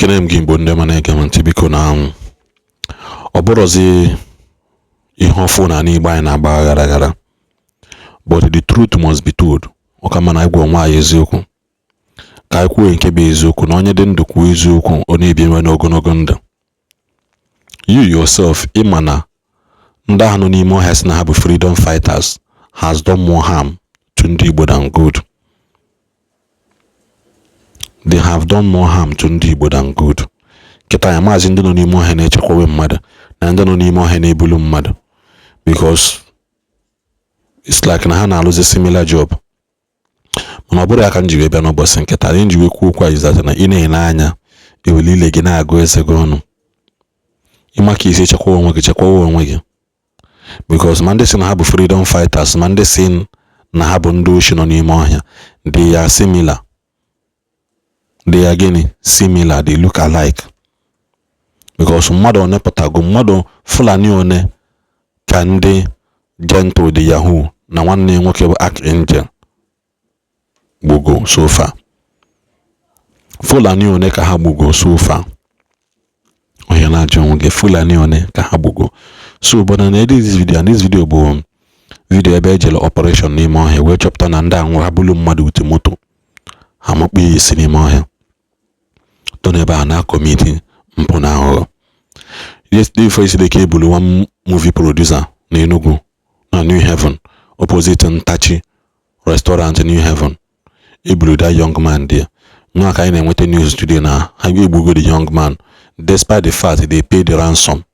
Ekene m gị Igbo ndị ọma na-ege m ntị biko na ọ bụrụzi ihe ọfụ na Igbo anyị na-agba aghara aghara, but the truth must be told. Ọ ka mma na anyị gwa onwe anyị eziokwu, ka anyị kwuo nke bụ eziokwu, na onye dị ndụ kwuo eziokwu, ọ na-ebi nwe n'ogologo ndụ. You yourself, ịma na ndị ahụ nọ n'ime ọhịa sị na ha bụ freedom fighters has done more harm to ndị Igbo than good. They have done more harm to ndị Igbo than good. Kịta ya, maazị, ndị nọ n'ime ọhịa na-echekwawe mmadụ na ndị nọ n'ime ọhịa na-ebulu mmadụ, because it's like na ha na-alụzi similar job. Mana ọ bụrụ ya ka m ji wee bịa n'ụbọchị nke taa, anyị ji wee kwuo okwu a, is na ị na-ene anya ewele ile gị na-agụ eze gị ọnụ, ịma ka isi chekwawa onwe gị, chekwawa onwe gị, because ma ndị sị na ha bụ freedom fighters, ma ndị sị na ha bụ ndị oshi nọ n'ime ọhịa, they are similar. They are gịnị? Similar. They look alike, because mmadụ one pụtago, mmadụ Fulani one ka ndị Gentle the Yahoo na nwanne ya nwoke bụ Archangel gbugo so far? Fulani one ka ha gbugo so far? Onye na-ajụ onwe gị, Fulani one ka ha gbugo? So but na edit this video, and this video bụ video ebe ejele operation n'ime ọhịa wee chọpụta na ndị anwụ ha bulu mmadụ ute moto, ha makpu ya isi n'ime ọhịa tọ n'ebe a na-acommit mpụ na aghụghọ. Yesterday before yesterday ka ebulu one movie producer na Enugu, na New Haven, opposite Ntachi Restaurant, New Haven. Ebulu that young man there. Nwa ka anyị na-enweta news today na ha egbugo the young man, despite the fact they paid the ransom.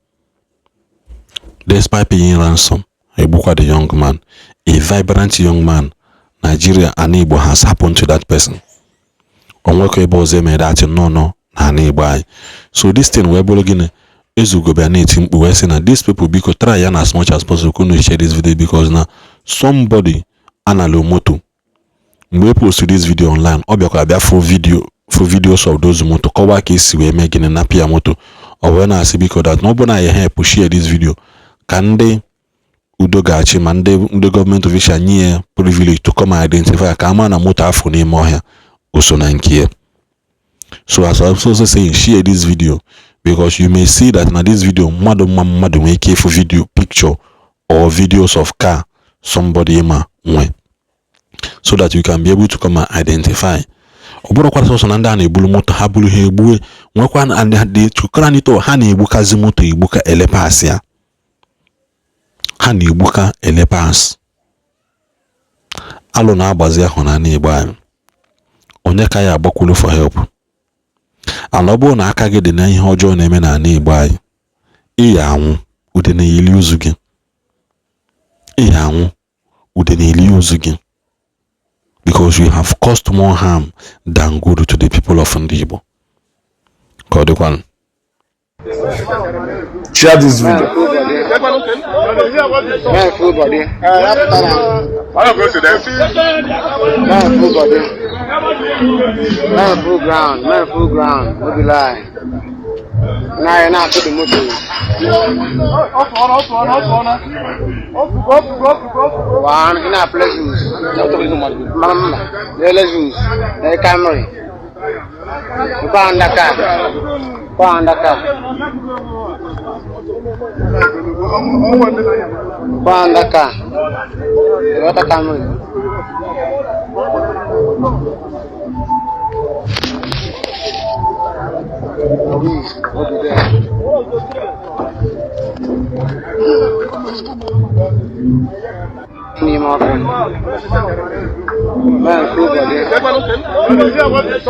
Despite paying ransom, egbukwa the young man, a vibrant young man. Nigeria and Igbo has happened to that person. Onwekọ ebe ọzọ emere atị nnọọ na ana Igbo anyị. So this thing wee bụrụ gịnị? Ezugo bịa na-eti mkpu wee sị na these people, biko, try ya na as much as possible unu share this video, because na somebody analụ moto. Mgbe e post this video online, ọ bịakwara bịa fụ video, fụ videos of those moto, kọwaa ka esi wee mee gịnị, napịa moto. Ọ wee na-asị biko that na ọ bụ na ya help share this video, ka ndị udo ga-achị, ma ndị gọọmenti official nye ya privilege to come and identify, ka ama na moto afọ n'ime ọhịa o so na nke ya. So as I'm also saying, share this video, because you may see that na this video, mmadụ mma mmadụ nwee ike ịfụ video, picture or videos of car somebody ma nwe, so that you can be able to come and identify. Ọ bụrụkwa sọsọ na ndị a na-ebulu moto, ha buru ha egbue, nwekwa chukranito ha na-egbukazi moto, egbuka elepas ya, ha na-egbuka elepas. Alụ na-agbazi ahụ n'ala Igbo anyị. Onye ka ya agbakwulu for help? And ọ bụrụ na aka gị dị na ihe ọjọọ na-eme n'ala Igbo anyị, ị ya anwụ, ude na-eli ozu gị. Ị ya anwụ, ude na-eli ozu gị, because you have caused more harm than good to the people of ndị Igbo. Ka ọ dịkwanụ. Share this video. Man, full body. Man, full body. Man, full ground. Man, full ground. No be lie. Now you're not to the motor. One in a pleasures. Mama, the Lexus, the Camry. Go on the car. Go on the car. Go on the car. Toyota Camry. What be there? N'ime ọkụ. Man, full body.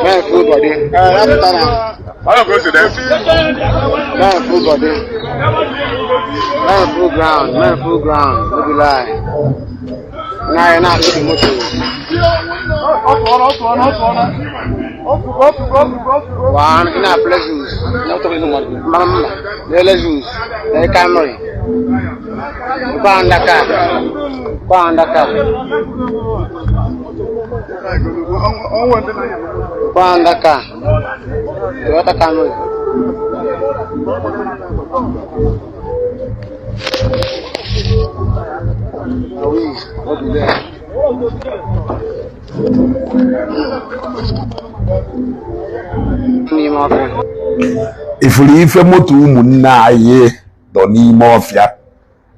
Man, full body. Man, full body. Man, full ground. Man, full ground. No be lie. Now you're not to the motor. One in a pleasures. Mama, the Lexus, the Camry. Go on the car. Go on the car. Go on the car. Toyota Camry. What be there? N'ime ọfịa. Ifuru ife moto ụmụnne anyị nọ n'ime ọfịa,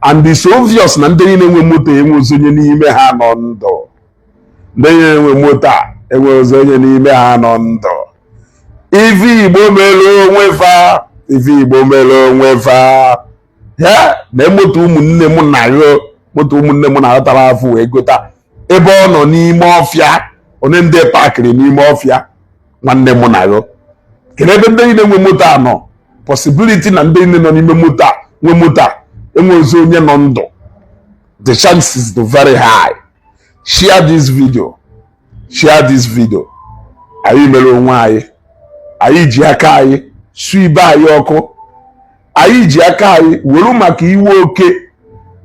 and it's obvious na ndị niile nwe moto enwezi onye n'ime ha nọ ndụ. Ndị niile nwe moto a enwezi onye n'ime ha nọ ndụ. Ife Igbo mere onwe fa, ife Igbo mere onwe fa ya na moto ụmụnne m na yo moto ụmụnne m na-atara afụ wee gota ebe ọ nọ n'ime ọfịa. Onye ndị pakịrị n'ime ọfịa, nwanne m na yo, kedu ebe ndị niile nwe moto a nọ? Possibility na ndị niile nọ n'ime moto a nwe moto a enwezi onye nọ ndụ, the chances are very high. Share this video, share this video. Anyị mere onwe anyị. Anyị ji aka anyị su ibe anyị ọkụ. Anyị ji aka anyị were maka iwe oke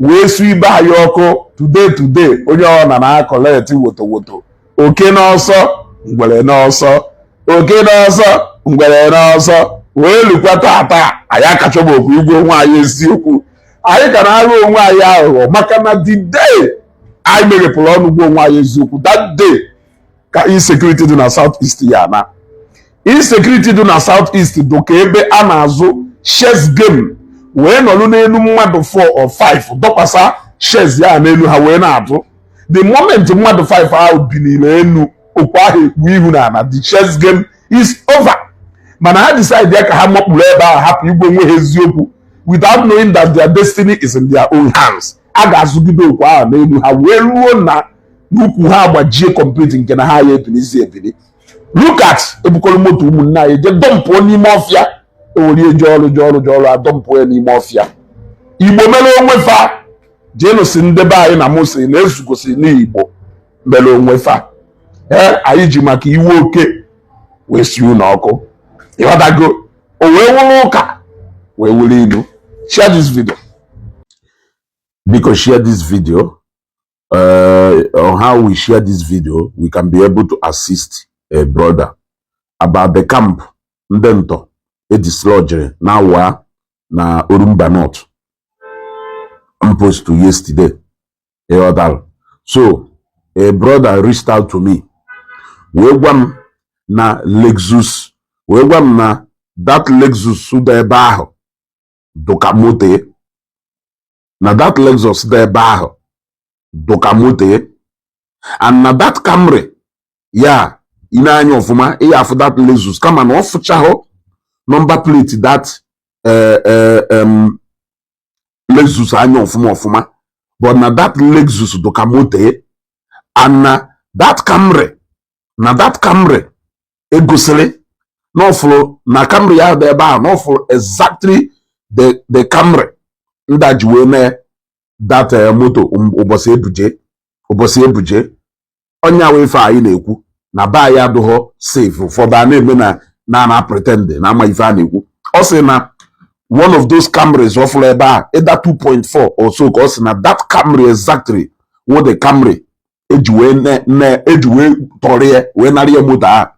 wee su ibe anyị ọkụ. Today, today, onye ọ na na-acollect woto woto. Oke n'ọsọ, ngwere n'ọsọ, oke n'ọsọ, ngwere n'ọsọ, wee lukwa tata. Anyị akachọba okwu igwe onwe anyị eziokwu. Anyị ka na-aghọ onwe anyị aghụghọ, maka na the day anyị meghepụrụ ọnụ gwa onwe anyị eziokwu, that day ka insecurity dị na South East ya na insecurity dị na South East dị ka ebe a na-azụ chess game, wee nọrọ n'elu mmadụ 4 or 5 dọkwasa chess ya n'elu ha wee na-atụ. The moment mmadụ 5 ahụ biliri elu, okwu ahụ ekpu ihu na ana, the chess game is over. Mana ha decide ya ka ha makpuru ebe ahụ, hapụ igwe onwe ha eziokwu, without knowing that their destiny is in their own hands. A ga-azụgide okwu ahụ n'elu ha wee ruo na n'ukwu ha agbajie complete, nke na ha ya ebilizi ebili. Look at ebukọrọ moto ụmụnne anyị je dumpụọ n'ime ọfịa. Ewere eje ọrụ, je ọrụ, je ọrụ, adumpụọ ya n'ime ọfịa. Igbo mere onwe fa. Jeenụ si ndebe anyị na mụ si na ezugosi n'Igbo mere onwe fa. Ee, anyị ji maka iwe oke wee si unu ọkụ. Ịghọtago? O wee wụrụ ụka, wee were ilu. Share this video. Because share this video, on how we share this video, we can be able to assist a brother about the camp ndị ntọ edislodgere na awa na Orumba North post to yesterday. Ịghọtara? So a brother reached out to me wee gwa m na Lexus, wee gwa m na that Lexus dị ebe ahụ dụka moto ya, na that Lexus dị ebe ahụ dụka moto ya, and na that Camry ya. Ị na-anya ọfụma, ị ya afụ that Lexus, kama na ọ fụchahụ number plate that Lexus anya ọfụma ọfụma, but na that Lexus dụka moto ya, and na that Camry, na that Camry egosiri na ọfụrụ na Camry ya dị ebe ahụ, na ọfụrụ exactly the Camry ndị a ji wee mee that moto ụbọchị ebuje, ụbọchị ebuje onye ahụ. Ife anyị na-ekwu na be anyị adụghọ safe. Ụfọdụ a na-eme na pretend na ama ife a na-ekwu. Ọ sị na one of those Camrys ọ fụrụ ebe a, ịda 2.4 or so, ka ọ sị na that Camry exactly wụ the Camry eji wee ne eji wee tọrọ ya, wee nara ya moto ahụ.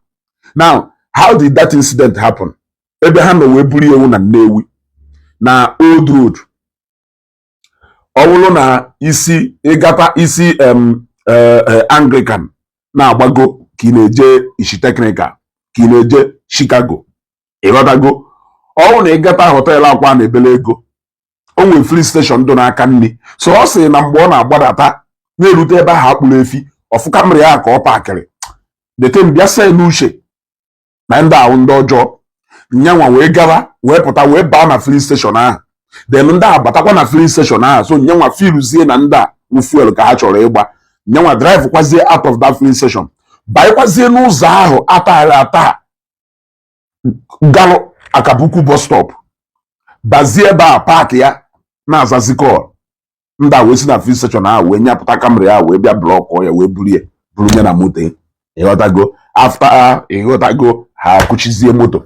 Now, how did that incident happen? Ebe ha nọ wee buru ewu na Nnewi na Old Road, ọ bụrụ na isi ịgata isi Anglican na-agbago ka ị na-eje Ishi Technical, ka ị na-eje Chicago, ịghọtago? Ọ bụrụ na ịgata hotel Akwa na Ebele Ego, o nwere filling station dị n'aka nri. So ọ sị na mgbe ọ na-agbadata na-erute ebe ahụ akpụrụ efi, ọfụ Camry ya ka ọ pakịrị dete bịa see n'uche na ndị ahụ ndị ọjọọ nyanwa, wee gawa, wee pụta, wee baa na filling station ahụ. Then ndị a batakwa na filling station ahụ. So nyanwa filuzie na ndị a wụ fuel ka ha chọrọ ịgba. Nyanwa drive kwazie out of that filling station, banyekwazie n'ụzọ ahụ ataghị ata galụ Akabuku bus stop, bazie ebe a, park ya, na-azazi call. Ndị a wee si na filling station ahụ wee nyapụta Camry ahụ, wee bịa block ya, wee buru ya, buru ya na moto ya. Ịghọtago? After, ịghọtago, ha akụchizie moto.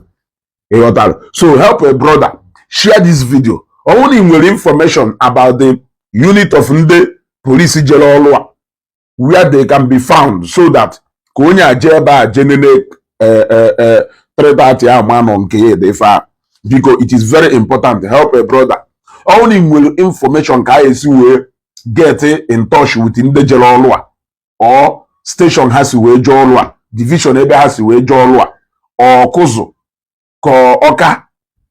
Ịghọtara? So help a brother, share this video. Ọ bụrụ na ị nwere information about the unit of ndị polisi jere ọrụ a, where they can be found, so that ka onye a jee ebe a jee nene 330 ahụ ma nọ nke ya ede ife a. Biko, it is very important. Help a brother. Ọ bụrụ na ị nwere information ka a esi wee get in touch with ndị jere ọrụ a or station ha si wee jee ọrụ a. Division ebe ha si wee jee ọrụ a, Ọkụzụ ka Ọka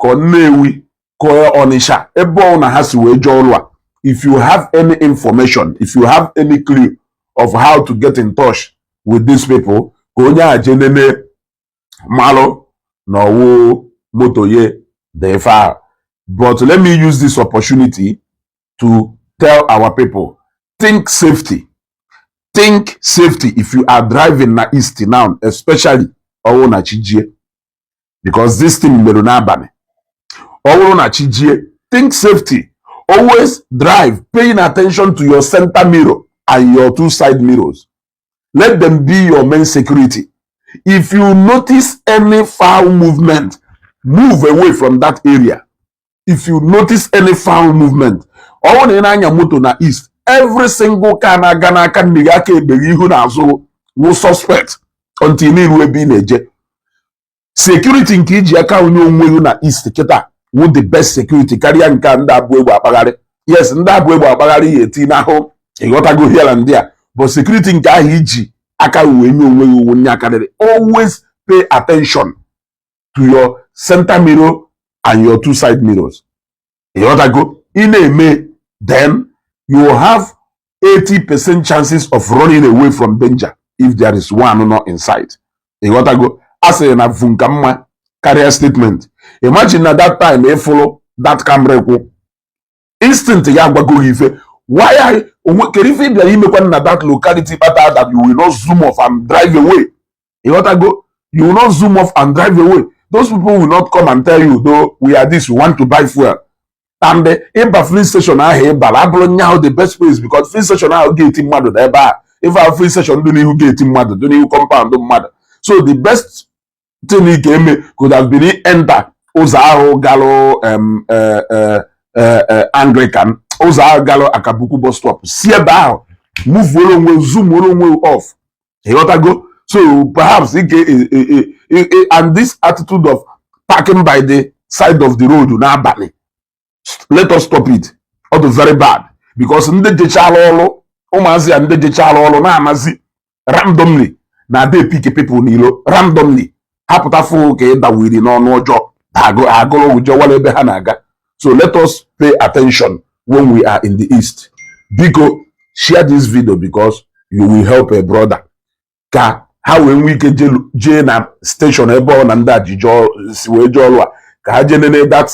ka Nnewi ka Ọnịsha, ebe ọ na ha si wee jee ọrụ a, if you have any information, if you have any clue of how to get in touch with these people, ka onye a jee nene malụ na ọwụ moto ye dị ife ahụ. But let me use this opportunity to tell our people, think safety, think safety. If you are driving na east now, especially ọwụ na chijie, because this thing mere n'abalị, ọ bụrụ na chijie, think safety. Always drive paying attention to your center mirror and your two side mirrors. Let them be your main security. If you notice any foul movement, move away from that area. If you notice any foul movement, ọ bụrụ na ị na-anya moto na east, every single car na-aga n'aka nne gị, aka ekpe gị, ihu na azụ wụ suspect until n'iru ebe ị na-eje. Security nke iji aka onye onwe gị na east kịta wụ the best security karịa nke a ndị abụ egbe akpagharị. Yes, ndị abụ egbe akpagharị ya eti n'ahụ, ịghọtago, here and there, but security nke ahụ iji aka wee nye onwe gị uwe nye akarịrị. Always pay attention to your center mirror and your two side mirrors, ịghọtago? Ị na-eme, then you will have 80% chances of running away from danger if there is one not inside, ịghọtago? A sịrị na vu nka mma karịa statement. Imagine na that time ịfụlụ that Camry kwụ, instinct ya agwago gị ife. Why are onwe kedu ife ị bịara imekwa na that locality kpata that you will not zoom off and drive away? Ịghọtago? You will not zoom off and drive away. Those people will not come and tell you, "Though we are this, we want to buy fuel." And ịba filling station ahụ ịbara abụrụ nya ahụ the best place, because filling station ahụ ga-eti mmadụ na ebe a, ife ahụ filling station dị n'ihu ga-eti mmadụ, dị n'ihu compound mmadụ. So the best thing ị ga-eme could have been enter ụzọ ahụ galụ Anglican, ụzọ ahụ galụ Akabuku bus stop, si ebe ahụ move onwe, zoom onwe off, ịghọtago? So perhaps ị ga and this attitude of parking by the side of the road n'abalị, let us stop it. Ọ dị very bad, because ndị jechala ọrụ, ụmụazị ya, ndị jechala ọrụ na-amazi randomly na ada e-pick people n'ilo randomly, ha pụta fụ ka ị dawiri n'ọnụ ọjọọ, agụrụ jewara ebe ha na-aga. So let us pay attention when we are in the east. Biko, share this video, because you will help a brother ka ha wee nwee ike jee na station ebe ọ na ndị ajije si wee jee ọrụ a, ka ha jee nene that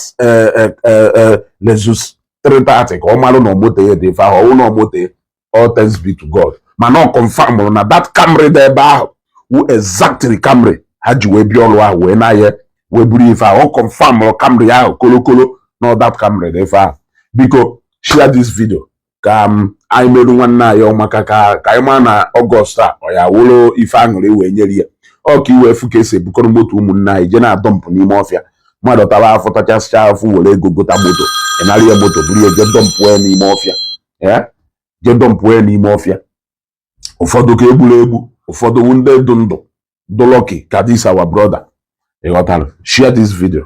Lexus 330, ka ọ marụ na moto ya dị ife ahụ. Ọwụ na moto ya, all thanks be to God. Mana ọ confirm na that Camry dị ebe ahụ wụ exactly Camry ha ji wee bịa ọrụ ahụ, wee na ya wee buru ife ahụ. Ọ confirm Camry ahụ kolokolo na that Camry dị ife ahụ. Biko, share this video ka anyị merụ nwanne anyị ọmaka, ka anyị maa na August a ọ ya wụrụ ife aṅụrị wee nyere ya. Ọ ka iwee fụ ka esi ebukọrọ moto ụmụnne anyị jee na-adọmpụ n'ime ọfịa. Mmadụ tara afọ, tachasịcha afọ, were ego gota moto, ị nara ya moto, buru ya jee dọmpụ ya n'ime ọfịa, jee dọmpụ ya n'ime ọfịa. Ụfọdụ ka egburu egbu, ụfọdụ ndị dụ ndụ dụ lucky ka this our brother, ịghọtara? Share this video.